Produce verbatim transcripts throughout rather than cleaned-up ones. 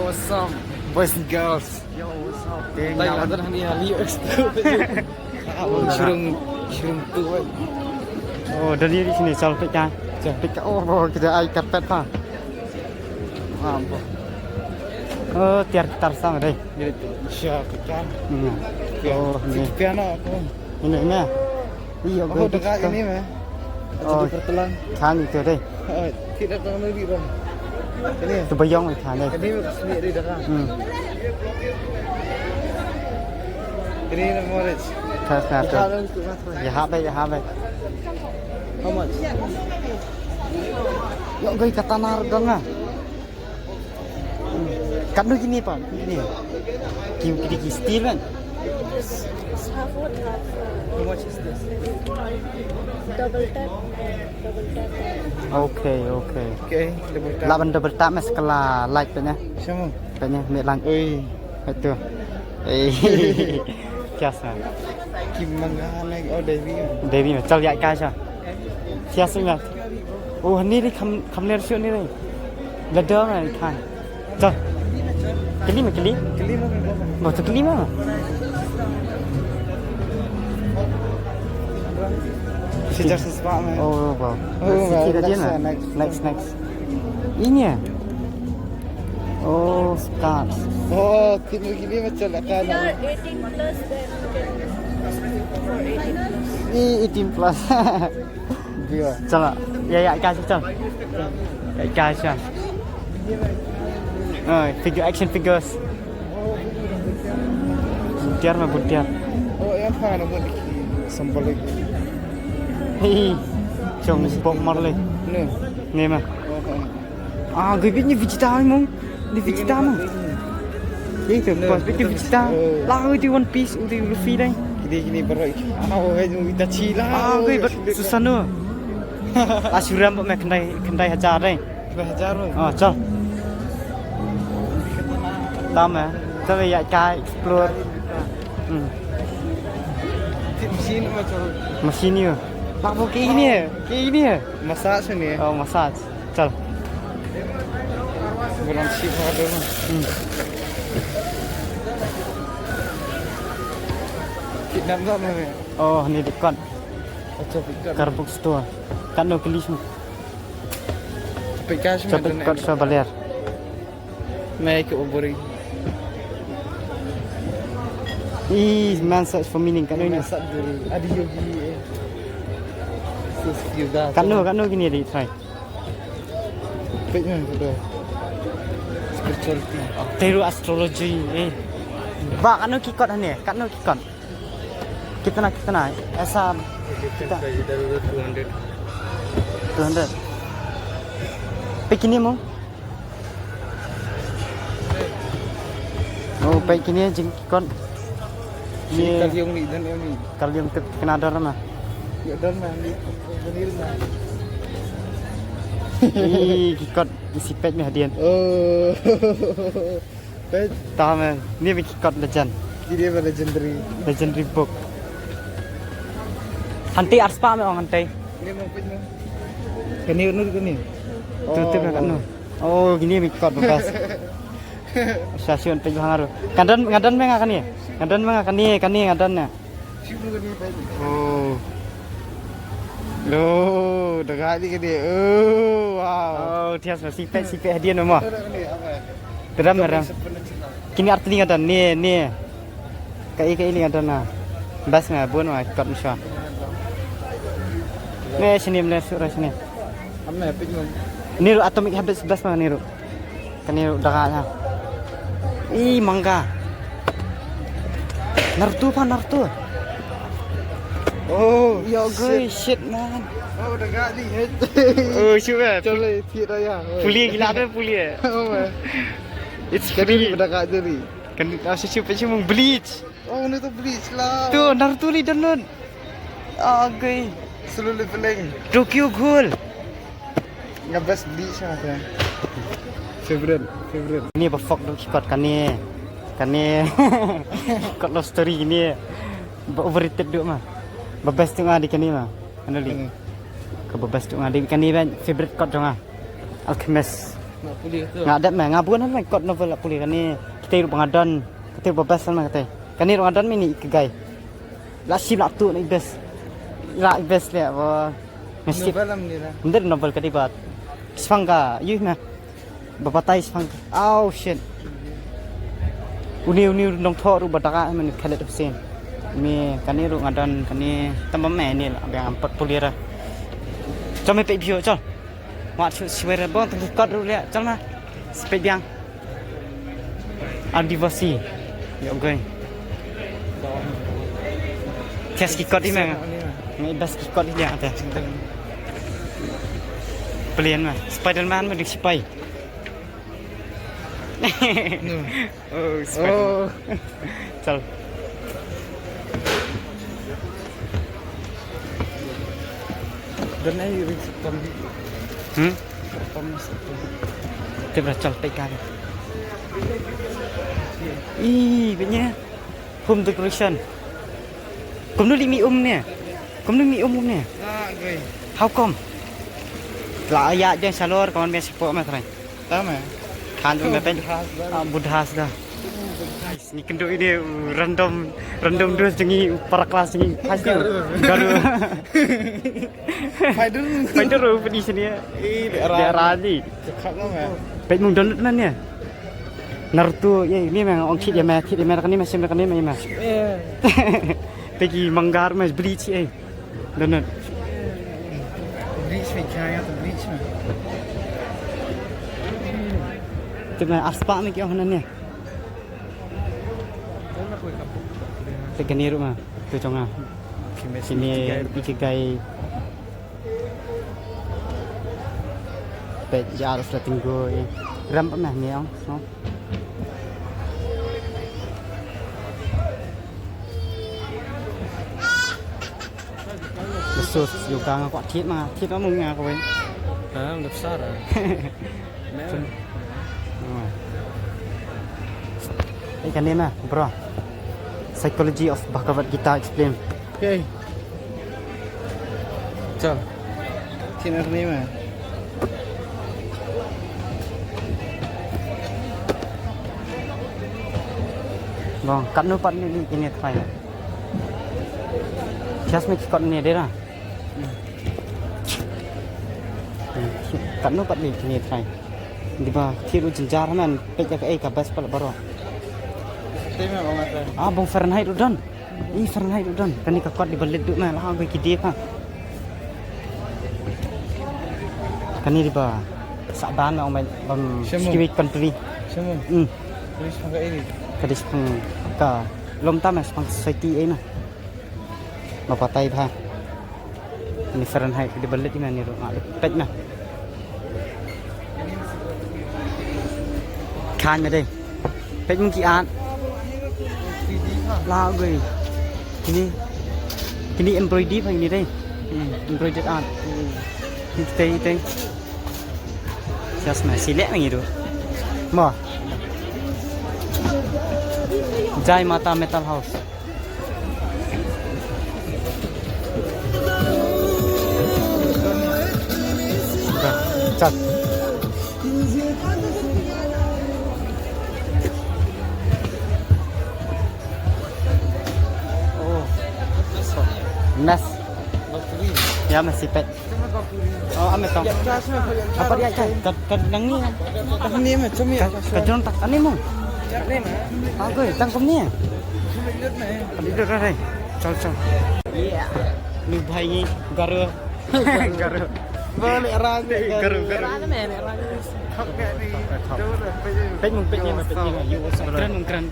What's up, boys and girls? Yo, what's up? Dang, tai lah. Lah dah ni ali extra. Shirung, shirung tu, eh. Oh, dari sini sal pika. Pika, oh, oh, kita ai karpet pa. Mampu. Oh, tiar tar sang deh. Jadi tu, siap pika. Hmm. Oh, ni. Si piano aku. Ini, ini. Iyo, oh, dah kat ini meh. Oh, jadi pertelan. Kan itu deh. Oh, tidak tahu lagi, Bang. Ini. Tu bayang ni kan deh. Ini sendiri dah kan. Hmm. Ini nak morris. Kan, kan tu. Ya, habe, ya, habe. How much? Yo, gai kata nar ganga. Katno kine pa, kine. Ki, ki, ki steel kan? Half wood, half, uh, how much is this? Double tap, double tap. Okay, okay. Okay, double tap. Lah ban double tap meh, sekala light pa ne. Siapa? Pa ne, me lang. Oi. Itu. Eh. Kias na. Kim manga na, oh, Devi. Devi na, chal ya ka sha. Kias na. Oh, ni ri kham, kham ler shu ni ri. Lada na ri khan. Chal. Kali ma, kali? Kali ma. Mo to kali ma. Si jar sespa me. Oh, wow. Oh, si wow, kita dia na. Next, next. Next, next. Ini ya? Oh, stars. Oh, kini, kini macam nak kan. If you are eighteen plus, then you can for eighteen plus. Ni eighteen plus. Dia. Chala. Ya, ya, guys, chala. Ya, guys, ya. Oh, figure, action figures. Buntiar ma, buntiar. Oh, yang mana buat symbolic. Hei, chong Bob Marley. Ni. Ni ma. Oh, oh. Ah, gai bit ni Vegeta mong. Ni Vegeta mong. Ye tu, pas bit ni Vegeta. La gai di One Piece, gai di Luffy dai. Kini, kini baru. Ah, oh, hai, Itachi la. Ah, gai bit Susanoo. La suram ba me khyndai, khyndai hajar dai. Khyndai hajar. Ah, chal. Tam eh. Tam eh, ya ka explore. Hmm. Machine ma chal. Machine yo. La bo kini, kini. Massage ni. Oh, massage. Chal. Bulan si ha de. Hmm. Kitna da me. Oh, ni dekat. Acha, dekat. Karbuk store. Katno kali shu. Pika shu. Chapik kat sha baler. Mai ke obori. Ih, man search for meaning katno ini. Man search duri. Adi yogi. Sis yoga. Katno, katno kini di try. Page ni, tu. Spirituality. Teru astrology, eh. Ba, katno ki kot hane, katno ki kot. Kitna, kitna? Aisa, kitna? Two hundred. Two hundred. Page kini mo? Oh, page kini jing ki kot. Ni kaliung ni dan ni. Kaliung tip kena dor ma. Ya dor ma ni. Ni ma. Ih, ki kot isi page ni hadien. Oh. Page. Tahu me, ni biki kot legend. Ini apa legendary? Legendary book. Hanti arspah me ong hanti. Ini mau page mo? Kani nu kani. Tu tu kan nu. Oh, kini biki kot bebas. Session page hangaru. Ngadan ngadan me nga kani. Ngadan me nga kani, kani ngadan na. Oh. Lo, daga di kani. Oh, wow. Oh, thias ma sipek sipek hadien ma. Teram ram. Kini artylli ngadan ni ni. Ka i ka i ni ngadan na. Bas nga bun ma kot msha. Ni sini mle sura sini. Ni ru Atomic Habits bas ma ni ru. Kani daga ha. Ih, manga. Naruto pa Naruto. Oh, yo guys, shit man. Oh, daga ni. Oh, shu ba. Chale, thied raya. Puli gila be puli. Oh, man. It's free. Daga jadi. Kan ah, shu shu shu mung bleach. Oh, ni tu bleach lah. Tu Naruto li download. Agai. Sulu leveling. Tokyo Ghoul. Nga best bleach ah. Favorite, favorite. Ni ba fok du ki kot kane. Kane. Kot love story ni. Ba overrated du ma. Ba best tu nga di kane ma. Ano li. Ka ba best tu nga di kane ba favorite kot jong nga. Alchemist. Nga dep me, nga bun han me kot novel la pule kane. Kita ruh ba nga don, kita ruh ba best han me kita. Kane ruh nga don me ni ikigai. La shim la tu na i best. La i best le ba. Nga shim. Novel am ni la. Mder novel ka di bat. Sfang ka, yu me. Ba batai sfang ka. Oh shit. Uni uni nong tho ruh ba daka me ni Khaled Hussain. Me kane ruh nga don kane tamba me ni la ba nga pat pule ra. Chal me peit bio chal. Wat shu swear bong tang ki kot ruh le chal ma. Spet biang. Adivasi. Yo goi. Kes ki kot i me. Ngai bas ki kot i le ate. Plian ma. Spider-Man ma dik sipai. No. Oh, Spider-Man. Oh. Chal. Don ai ring septom di. Hmm? Septom, septom. Te bra chal peit ka. Ih, benya. Home decoration. Kumno li mi um ne? Kumno mi um um ne? Ah, gai. How come? La ya jeng salor kawan me sepo ma trai. Tama. Khan me pen. Budhas da. Ah, budhas da. Ni kendo ini uh, random random dos jengi para kelas jengi. Pasti garu. Garu. Fighter. Fighter uh pedih sini ya. Eh, dia rani. Cakap lah me. Peit mung download man ya. Naruto ya ini me ong kit ya me kit ya me kani me sim kani me me. Eh. Pegi manggar me bleach eh. Download. Bleach me kaya to bleach me. Tu me aspa me ki ong nan ya. Te kani ruh ma tu chong ah. Sini ikigai. Peit jar flating go. Ram pa me ni ong. Sus, yoga nga kwah thied ma, thied ma mung nga kawei. Ah, nggak besar. Nah. Ei, kane na, bro. Psychology of Bhagavad Gita explain. Okay. Chal. Thied na kane ma. Bong, katno pat ni kine thai. Just me ki kot ne dei ra. Katno pat lei kine trai. Diba thied ruh jynjar man peit ïa kaei ka best pat baroh. Ah, bong Fahrenheit ruh don. Ih, Fahrenheit ruh don. Kane ka kot diba leit duh man la ha ki dei pa. Kane diba sah ban ong bam kiwi country. Hmm. Ka dei spang ka lom tam spang society ei na. Ba batai bha. Ni Fahrenheit ki dei ba leit ïa nga ni ruh nga leit peit na. Khan me dei. Peit mung ki art. La goi. Kini kini embroidery bha kini dei. Hmm, embroidered art. Ni tei tei. Just me select ngi ruh. Mo. Jai Mata Metal House. Chat. Oh. Mes. Ya, masih pet. Oh, ame tong. Apa dia cai? Kat kat nang ni. Kat kat jong tak ane mo. Agoi, tang kum ni. Kat itu dah dai. Chal chal. Iya. Ni bhai ni garu. Garu. Boleh orang garu garu. Pet mung pet ni pet ni. Yo, keren mung keren.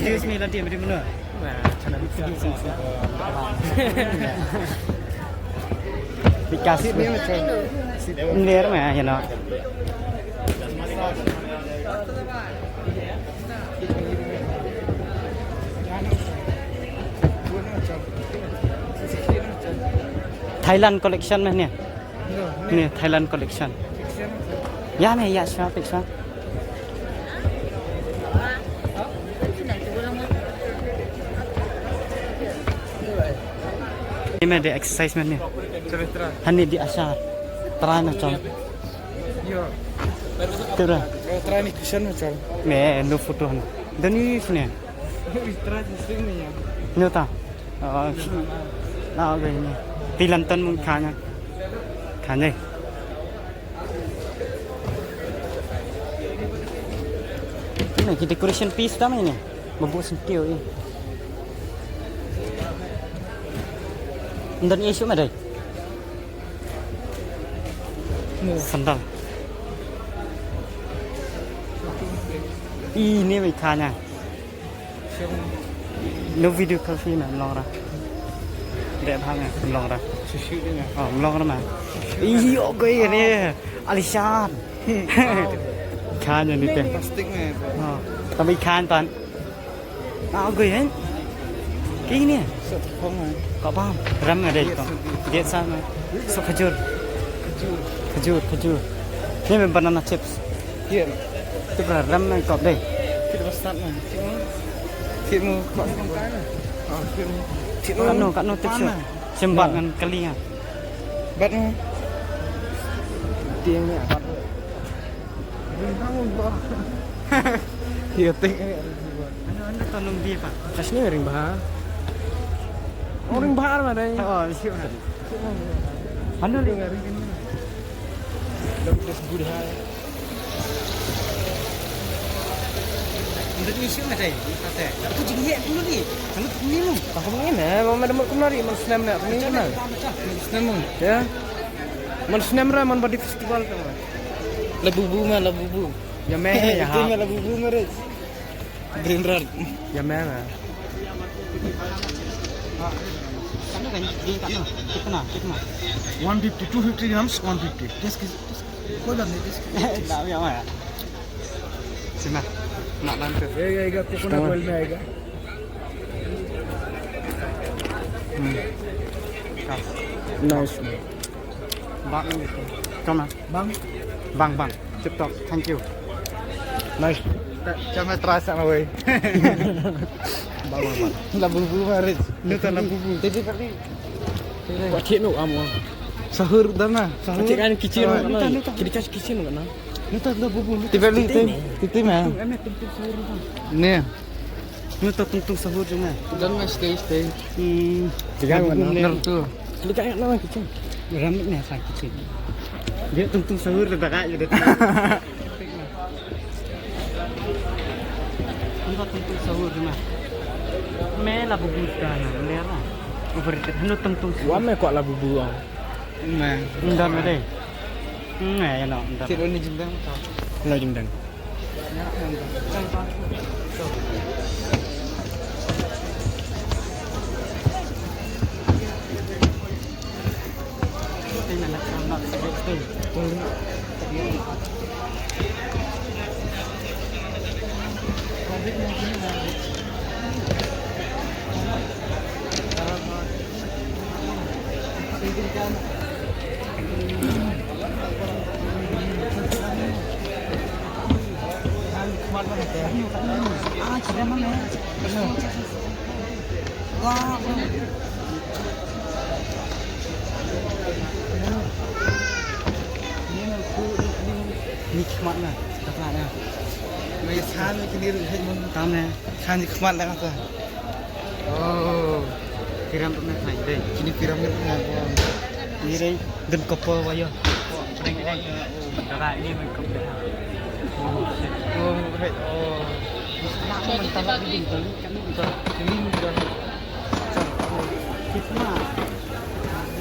Use me lagi beri mana. Because ner ma, you know. Thailand collection ma ne. Ni Thailand collection. Ya me ya sha pek sha. Ni me de exercise ma ne. Hani di asha. Try na chong. Tara. Tara ni question ma chal. Me no photo han. Dani sne. Tara ni sne ya. No ta. Oh, na ga ni. Ti lam tan mung khanya. Khanya. Ni ki decoration piece ta ma ni. Mabu sentiw i. Ndan issue ma dai. Sandal. I ni mai khanya. No video call fi na long ra. De bhang long ra. Oh, long ra ma. I o goi ni. Alishan. Khanya ni te. Plastic ne. Oh, tabi khan tan. Ah, goi hen. Kini. Sa phong hai. Ka bam. Ram nga dei kong. Dia sa na. So khajur. Khajur, khajur. Ni me banana chips. Kir. Tu bra ram me kop dei. Kir bastat na. Kir mu. Kir mu. Ah, kir mu. Kir mu. Kano, kano tip sio. Simbat ngan kali ha. Bat mu. Tiang ni bat. Ring bha mo ba. Ïa teng. Ano ano tanum di pa. Kasne ring bha. Oh, ring bha ma dai. Oh, siap. Ano ring. Ring bha. Nda ni shu ma dai, kata. Aku jing ye dulu ni. Aku ni lu. Aku ni na, mama da mut kumari, man snem na, aku ni na. Snem mo. Ya. Man snem ra, man badi festival ka. Labubu ma, labubu. Ya me, ya ha. Itu ma labubu ma re. Green Rod. Ya me ma. Katno kan, ye katno? Kitna, kitna? One fifty, two fifty grams, one fifty. Just kis-, just kis-, hold on, just kis-. Dah, ya, ya. Sini. Nak lanjut. ये, ये आएगा, coconut oil में आएगा। Hmm. Nice. Bang. Come on. Bang. Bang, bang. Tip top. Thank you. Nice. Chama try sa na wei. Bang, bang, bang. Labubu ma re. Luta labubu. Tadi tadi. Wa thik no amo. Sahur dana. Sahur. Thik kan kitchen. Luta, luta. Kiri kas kitchen na. Luta labubu. Tiba li. Titi ma. Ni. Ngi to tungtung sahur jong nga. Don ma stay, stay. Hmm. Tiga mana? Ner tu. Klik kat nama kitchen. Ramit ni sa kitchen. Dia tungtung sahur dah kat je dah. Ngi to tungtung sahur jong nga. Me labubu ka na, me la. Overrated. Ngi to tungtung sahur. Wa me kwah labubu ah. Me. Ndan me dei. Me ya no, ndan. Kilo ni jingdang. No jingdang. Ni khmat na, tak na. Mai khan ni kini ru hej mun. Tam ne. Khan ni khmat na ta. Oh. Piram pernah naik deh. Kini piram ni pernah. Ni deh. Dun kopo wayo. Dara ini main kopo. Oh, shit. Oh, right. Oh. Nak mentang di bintang kami betul. Kami betul. Kitna?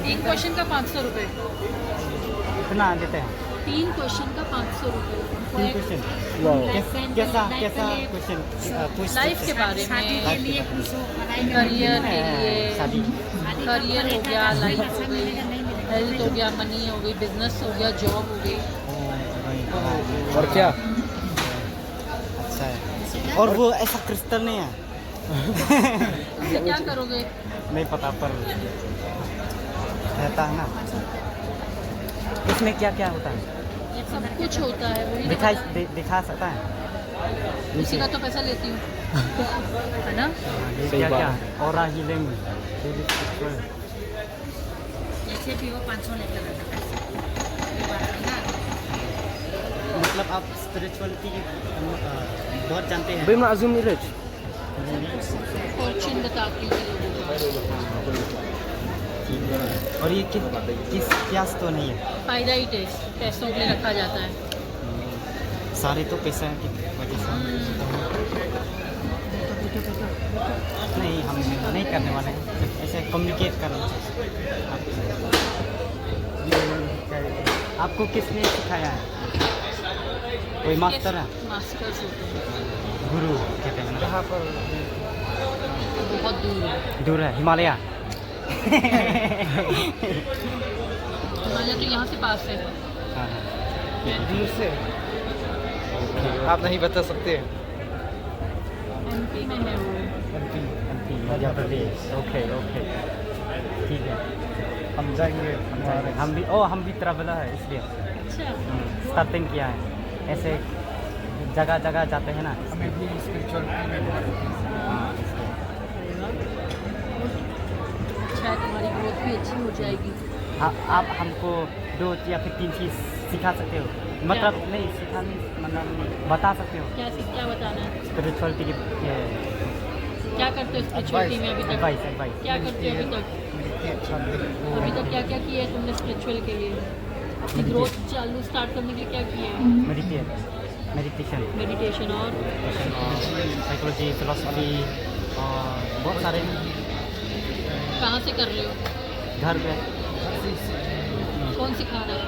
तीन क्वेश्चन का पाँच सौ रुपए। कितना देते हैं? तीन क्वेश्चन का पाँच सौ रुपए। तीन क्वेश्चन। Wow. कैस-, कैसा, कैसा क्वेश्चन? अ, पूछ लाइफ सकते के हैं? बारे में, लाइफ के बारे में। करियर के लिए, शादी। करियर हो गया, लाइफ हो गई, हेल्थ हो गया, मनी हो गई, बिजनेस हो गया, जॉब हो गई। ओ, भाई। और क्या? अच्छा है। और वो ऐसा क्रिस्टल नहीं है? इससे क्या करोगे? नहीं पता, पर रहता है ना। इसमें क्या क्या होता है? सब कुछ होता है, वही दिखाई, बताना। दि-, दिखा सकता है? उसी का तो पैसा लेती हूँ। है ना? हाँ, ये सही क्या बात क्या है। Aura healing, जैसे भी वो पाँच सौ लेकर आता है। ये बात है ना। मतलब आप स्पिरिचुअलिटी के, अ, बहुत जानते हैं। Bai ma zoom i leit. Fortune बताती है लोगों का। और ये कि, किस, क्या तो नहीं है? फायदा ही टेस्ट, पैसों के लिए रखा जाता है। सारे तो पैसा की वजह से। नहीं, हम नहीं करने वाले हैं, सिर्फ ऐसे कम्युनिकेट करना चाहते हैं। आपको किसने सिखाया है? कोई मास्टर है? मास्टर्स होते हैं। गुरु कहते हैं ना? कहाँ पर? बहुत दूर है। दूर है, हिमालय। हिमालय तो यहाँ से पास है। हाँ, हाँ। दूर से। आप नहीं बता सकते। एमपी में है वो। MP, MP, Madhya Pradesh. Okay, okay. ठीक है। हम जाएंगे, हम जाएंगे। हमारे हम भी, ओ, हम भी ट्रैवलर है, इसलिए। अच्छा। हम्म, स्टार्टिंग किया है। ऐसे जगह जगह जाते हैं ना। हमें भी स्पिरिचुअलिटी में। हाँ, इसलिए। अरे वाह। अच्छा है, तुम्हारी ग्रोथ भी अच्छी हो जाएगी। आ, आप हमको दो या फिर तीन चीज सिखा सकते हो? मतलब, क्या? नहीं, सिखा नहीं, मतलब, बता सकते हो? क्या सीख, क्या बताना है? स्पिरिचुअलिटी की, ये, क्या करते हो स्पिरिचुअलिटी में अभी तक? Advice, advice. क्या करते हो अभी तक? मेडिटेट, मेडिटेट, शांति। अभी तक क्या क्या किया है तुमने स्पिरिचुअल के लिए? अपनी मेडिटेट। ग्रोथ चालू, स्टार्ट करने के लिए क्या किया है? Meditate, meditation. मेडिटेशन और? मेडिटेशन और साइकोलॉजी, फिलॉसफी और बहुत सारे। कहाँ से कर रहे हो? घर पे। कौन सिखा रहा है?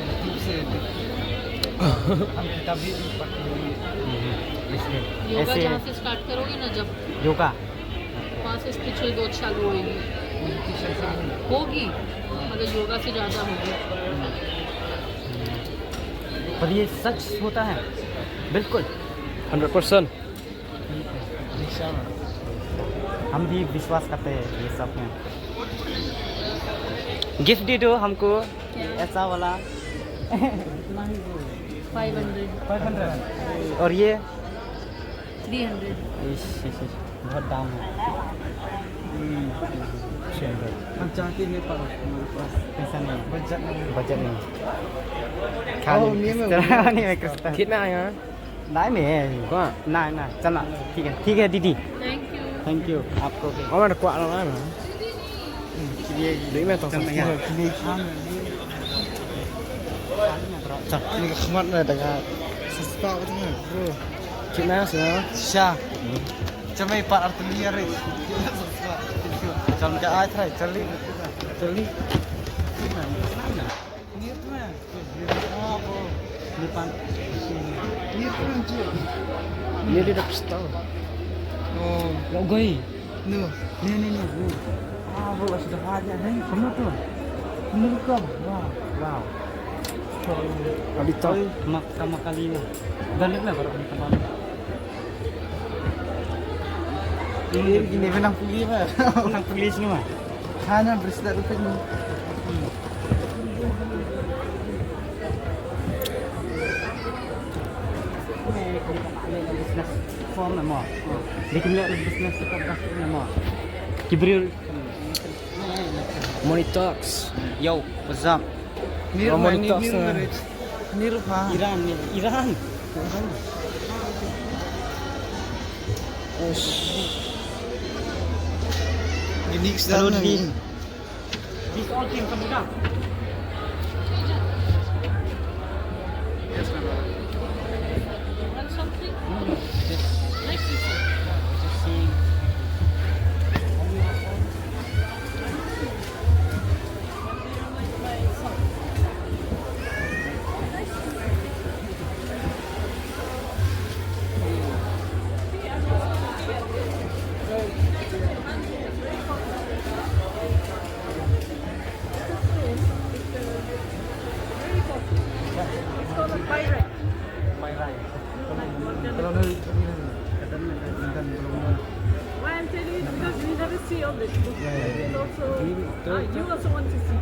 YouTube से। हम किताब भी पढ़ते हैं। हम्म, इसलिए योगा ऐसे जहाँ से स्टार्ट करोगे ना, जब योगा। वहाँ से स्पिरिचुअल ग्रोथ चालू होगी। मेडिटेशन से नहीं। होगी, मगर योगा से ज़्यादा होगी। पर ये सच होता है? बिल्कुल। Hundred percent. हम भी विश्वास करते हैं ये सब में। गिफ्ट दे दो हमको। क्या? ऐसा वाला। Five hundred. Five hundred. और ये? Three hundred. इश, इश, इश, बहुत दाम है। हम्म। छः हंड्रेड। हम चाहते हैं, पर हमारे पास पैसा नहीं है। बजट नहीं है। बजट नहीं है। ओ, खाली नहीं, मैं इस तरह नहीं, मैं किस्ता। कितना आया? नहीं, मैं। कौन? नहीं, नहीं, चलना। ठीक है, ठीक है, दीदी। Thank you। Thank you, आपको भी। और मैं को आ रहा है ना। ये देख, मैं तो चल, भैया। चल। ये खमत ना देगा। सस्ता होता है, bro। कितना है इसका? अच्छा। चल, मैं पर अर्थ नहीं आ रही। चल, क्या आज है? चल ली। चल ली। Ini dia dah pesta. Oh. Lok goi. No. Ni, ni, ni. Ah, bro, sudah ada ni. Kamu tu. Menurut kau? Wow. Wow. Abi tak. Oi, mak sama kali ni. Dan ni lah baru ni teman. Ini gini menang pulih lah. Menang pulih semua. Hana bersih tak rupanya. Business form mo. Di kimlek business ka dah mo. Kibril. Money talks. Yo, what's up? Money talks. Nirupa. Iran, Iran. Hello, Didi. This all came from Iran. You want something? No, no, just, just, just saying. Why I'm telling you, because we never see all this. Yeah, yeah, yeah. It's also, ah, you also want to see.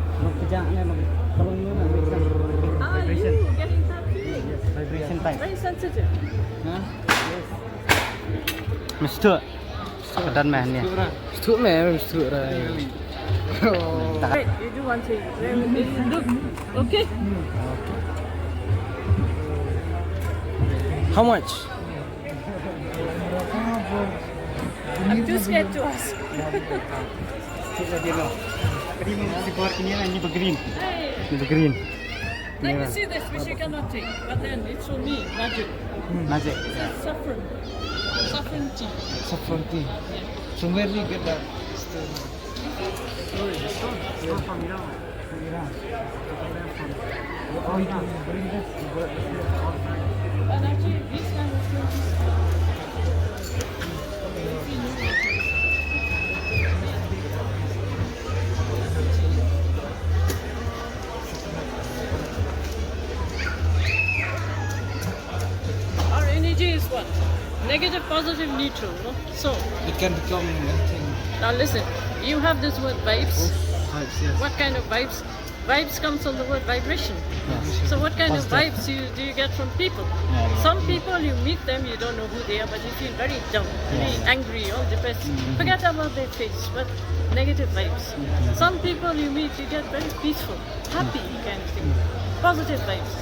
Ah, you get in touch with it. Vibration type. Very sensitive. Huh? Yes. Mister. Ka don meh hangne. Stuk meh, stuk ra. Wait, you do one thing. Look, okay? How much? I'm too scared to ask. Tadi memang si Bor kini lah ni bergreen. Hey, Ni bergreen. Let me see this, which you cannot take. But then it's for me, magic. Magic. This is saffron. Saffron tea. Saffron tea. From where do you get that? Sorry, the stone. It's not from Iran. From Iran. Oh, you can bring this. And actually, these kind of things. Our energy is what? Negative, positive, neutral, no? So, It can become anything. Now listen, you have this word vibes. Vibes, yes. What kind of vibes? Vibes comes from the word vibration. Yes. So what kind of Positive. vibes you, do you get from people? Yeah, yeah. Some people, you meet them, you don't know who they are, but you feel very down, very Yeah. angry, all depressed. Mm-hmm. Forget about their face, but negative vibes. Mm-hmm. Some people you meet, you get very peaceful, happy kind of thing, positive vibes.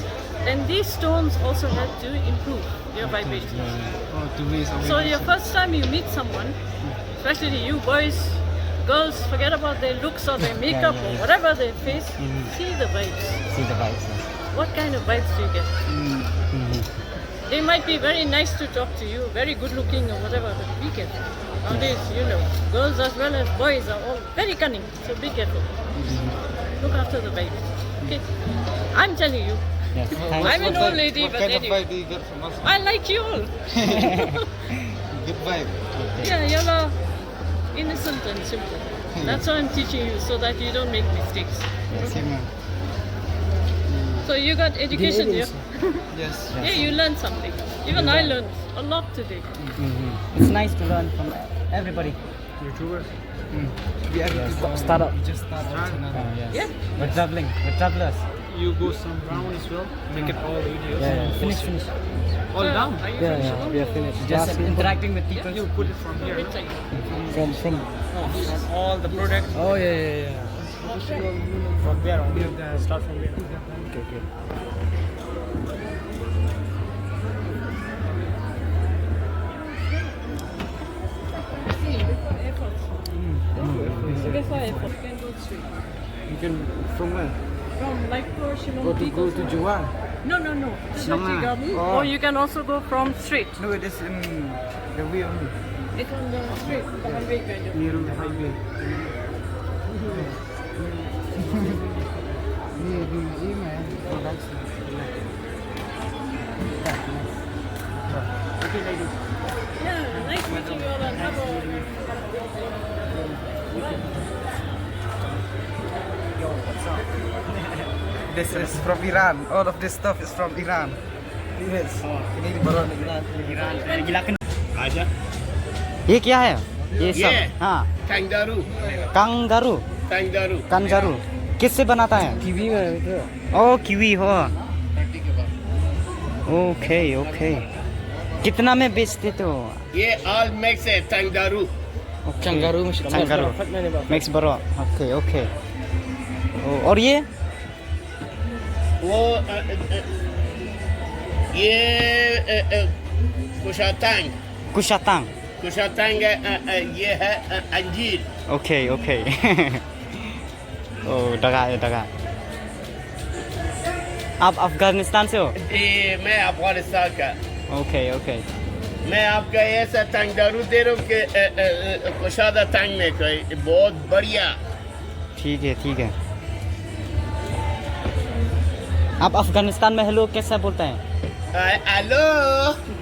And these stones also help to improve your vibrations. Yeah. Oh, two ways of So your vibration. first time you meet someone, especially you boys, girls, forget about their looks or their makeup Yeah, yeah, or yeah. whatever they face, Mm-hmm. see the vibes. See the vibes, yeah. What kind of vibes do you get? Mm-hmm. They might be very nice to talk to you, very good looking or whatever, but be careful. Nowadays, you know, girls as well as boys are all very cunning, so be careful. Look after the vibes. Okay? I'm telling you. Yes. Thanks. I'm an What old type, lady, what but kind of anyway. vibe do you get from us? I like you all. Good vibe. Yeah, you're all innocent and simple. That's why I'm teaching you, so that you don't make mistakes. Yes, ma'am. So you got education, yeah? Yes. Yeah, you learned something. Even I learned a lot today. Mm-hmm. It's nice to learn from everybody. YouTuber. Mm. Yeah, Yeah, we start, start up. We just start our channel. Oh, yes. Yeah. We're traveling. We're travelers. You go some round as well. Take it all videos. Yeah, yeah. Finish, finish. All done. Are you Yeah, finishing yeah, up we are or finished. Just Last week. interacting with people. You put it from here, no? From, from. From all the products. Oh, yeah, yeah, yeah. From there only. Start from here. Okay, okay. Before airport. Before airport. You can go straight. You can, from where? From Laipur, Shillong Go to, Peak go or to something. Jowai? No, no, no. To the Shillong, ah. Tea Garden. Oh. Or you can also go from straight. No, it is in the way only. It's on the street, the highway kind of. Near the highway. Ni, ni, ni, man. Oh, that's nice. Okay, lady. Yeah, nice meeting you all and have a This is from Iran. All of this stuff is from Iran. Yes. Ini baru ni Iran. Iran. Gila kan? Aja. ये क्या है? ये सब? ये हाँ। Kangaroo. Kangaroo? Kangaroo. Kangaroo। किससे बनाता है? Kiwi में। ओ, kiwi हो। Okay, okay. कितना में बेचते तो? ये all mix है, kangaroo। ओके। Kangaroo में से kangaroo। Mix baroh। Okay, okay. ओ, और ये? वो, अ, अ, अ, ये, अ, अ, कुशातांग। कुशातांग। कुशातांग, अ, अ, ये है, अ, अंजीर। Okay, okay. ओ, दगा है, दगा। आप अफगानिस्तान से हो? जी, मैं अफगानिस्तान का। Okay, okay. मैं आपका ऐसा तंग दारू दे रहा हूँ कि, अ, अ, अ, कुशादा तंग में कोई बहुत बढ़िया। ठीक है, ठीक है। आप अफगानिस्तान में हेलो कैसे बोलते हैं? अ, हेलो।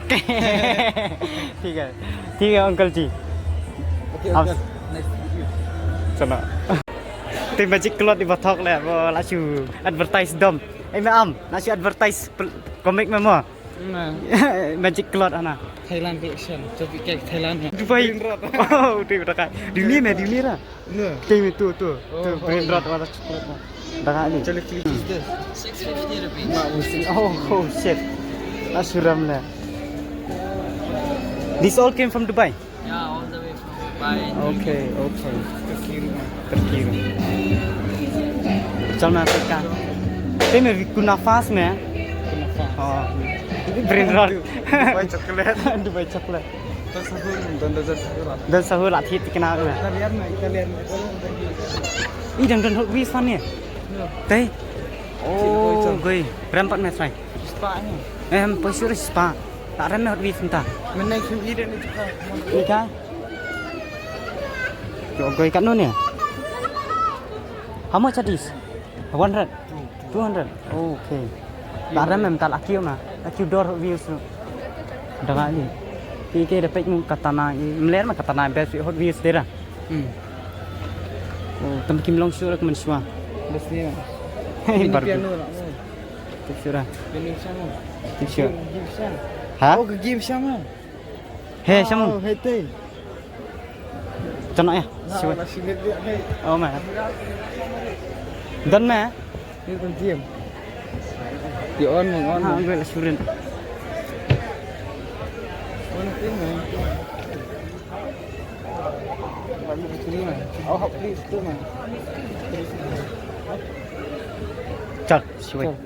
ठीक है, ठीक है अंकल जी। ओके, आप okay, nice to meet you. चलो। Te magic cloth i ba thok le, bo la shu advertise dom. Ei me am, la shu advertise pel-, comic me mo. Magic cloth ana. Thailand collection. Coba kayak Thailand. Dubai. Brain rot. Oh, tu dah kai. Dunia me, dunia lah. Nah. Kayak itu tu. Oh, tu brain rot wala chocolate lah. Dah kai ni. Actually, is this? Six fifty rupees. Oh, oh shit. Asuram lah. This all came from Dubai. Yeah, all the way from Dubai. Okay, okay. Terkirim. Terkirim. Chal na terka. Te me vi kunafa me. Kunafa. Oh. Brain rot. Dubai chocolate. Dubai chocolate. Don sahur, don, don, don sahur. Don sahur la thied tikna ka. Italian na, Italian. Ih, don, don hot wheels fan ne. Tei. Oh, goi. Rem pat me trai. Spa ne. Em, poi sure spa. La rem me hot wheels ta. Mene kim ide ni juga. Ika. Yo goi kat no ne. How much are these? One hundred. Two hundred. Okay. La rem em ta la kiew ma. La kiew dor hot wheels. Danga ni. Ki ke da pek mu katana i. Mler ma katana best hot wheels dera. Hmm. Oh, tam kim long sure ka man shwa. Best ni ma. Hey, Barbie. Piano la. Tip sure. Piano sama. Tip sure. Game sama. Ha? Oh, game sama. He, shamu. Oh, he te. Chana ya. Siwa. Oh, ma. Don me. Ni tu game. Di on, on. Ha, gue la surin. One thing, man. One thing, man. Oh, please, too, man. Chal, siwa. Chal.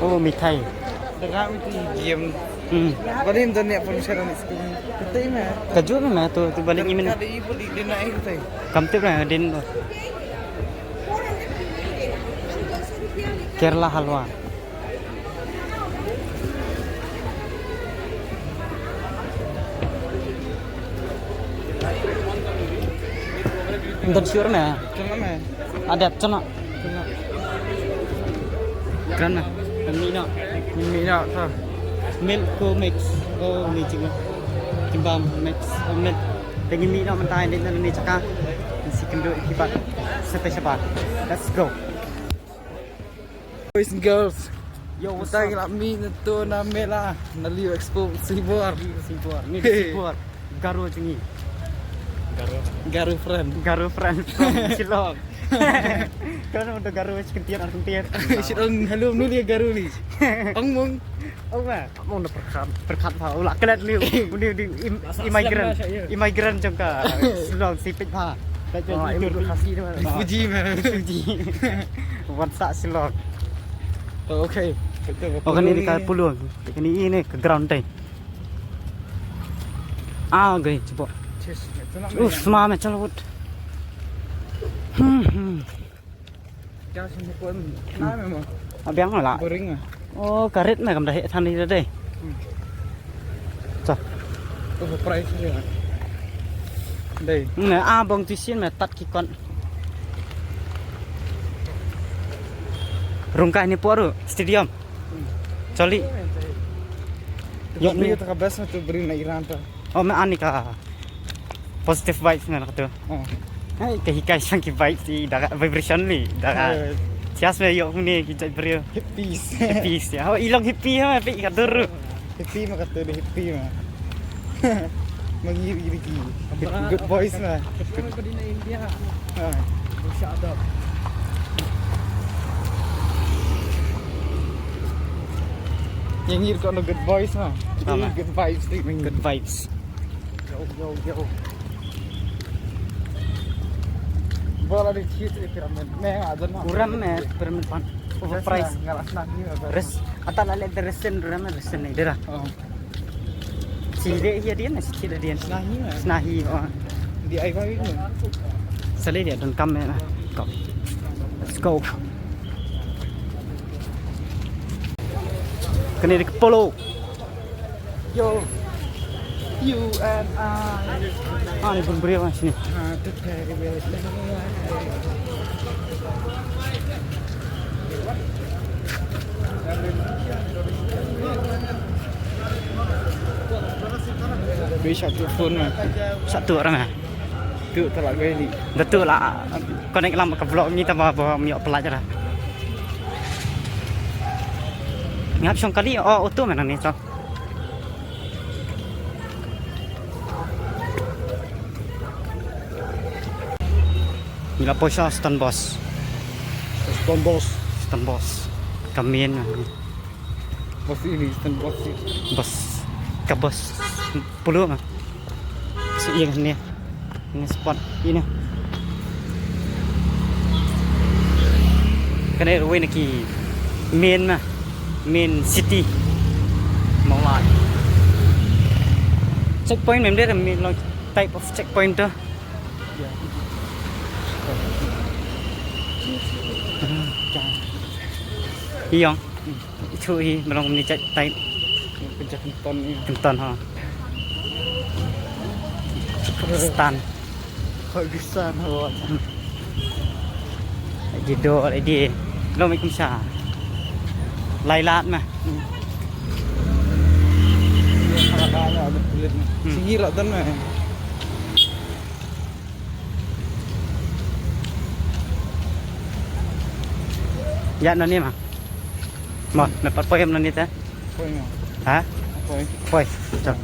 Oh, mithai. Tengah mithai game. Hmm. Bali mdo ni pun sekarang ni school. Kita ini. Kaju me tu, tu balik ni. Kada ibu di dina ini tu. Kam tu lah din tu. Kerala halwa. Don sure me. Chana me. Adat chana. Chana. Chana. Mina. Mina ta. Milk ko mix. Oh, ni ching. Kimbam mix. Oh, milk. Dengan mina mentai ni, ni chaka. Si kendo ikibat. Sepe sepat. Let's go. Boys and girls. Yo, what's up? Kita ngi la mih na to na mela na Leo Expo Sibor. Sibor, ni Sibor. Garo jong ngi. Garo. Garo friend. Garo friend from Shillong. Kan udah Garo kentian kentian. Shillong, hello, nu dia Garo ni. Ong mong. Oh, ma. Mong na pyrkhat, pyrkhat pha. Ula klet ni. Uni di im-, immigrant. Immigrant jong ka Shillong sipit pha. Refugee ma. Refugee. Wan sa Shillong. Oh, okay. Oh, kani di ka pulung. Kani ini ka ground tai. Ah, gai, cuba. Uh, sma me chalawut. Hmm, hmm. Abiang la. Boring ah. Oh, karit me kam da he than ni dei. Hmm. Cha. Oh, price ni. Dei. Ne a bong ti sin me tat ki kon. Rung kai ni poru stadium. Choli. Yo ni ta ka best tu bri na Iran ta. Oh, me ani ka. Positive vibes na ka tu. Oh. Hai, ka hikai sang ki vibes ti da ka vibration ni. Da ka. Chias me yo ni ki jai bri. Hippies. Hippies ya. Oh, ilong hippie ha, pe ka dur. Hippie ma ka tu hippie ma. Mangi iri ki. Good boys ma. Good. Ha. Yang ngir ko no good boys ma. Good vibes tu. Good vibes. Yo, yo, yo. Bola di chit e pyramid. Me adan ma. Kuram me pyramid pan. Overprice. Ngalas na ni. Res. Ata la le resen ram resen ni dera. Oh. Sire hi adien, sire adien. Snahi ma. Snahi, oh. Di ai ba wi. Sale dia don kam me na. Go. Let's go. Kani di polo. Yo. You and I. Ah, ni pun beri apa sini? Ah, tu kayak. Wei satu phone ma. Satu orang ah. Tu telah gue ni. Betul lah. Connect lama ke vlog ni tambah bawa miok pelat lah. Ngap song kali oh auto mana ni so. Ngi la poi sha Stone Boss. Stone Boss. Stone Boss. Ka main. Boss ini Stone Boss. Boss. Ka boss. Pulu ma. Si ïeng ne. Ini spot ini. Kane ruwe na ki main ma. Main city Mawlai. Checkpoint mem de, main long type of checkpoint to. Ïong. Itu hi melong ni check type. Kynton ha. Pakistan. Pakistan ha. Di do di. Lo mai kumsa. Lai lat ma. Singi rat dan ma. Ya nani ma. Mo, me pat poi em nani ta. Poi ma. Ha? Poi. Poi. Chal.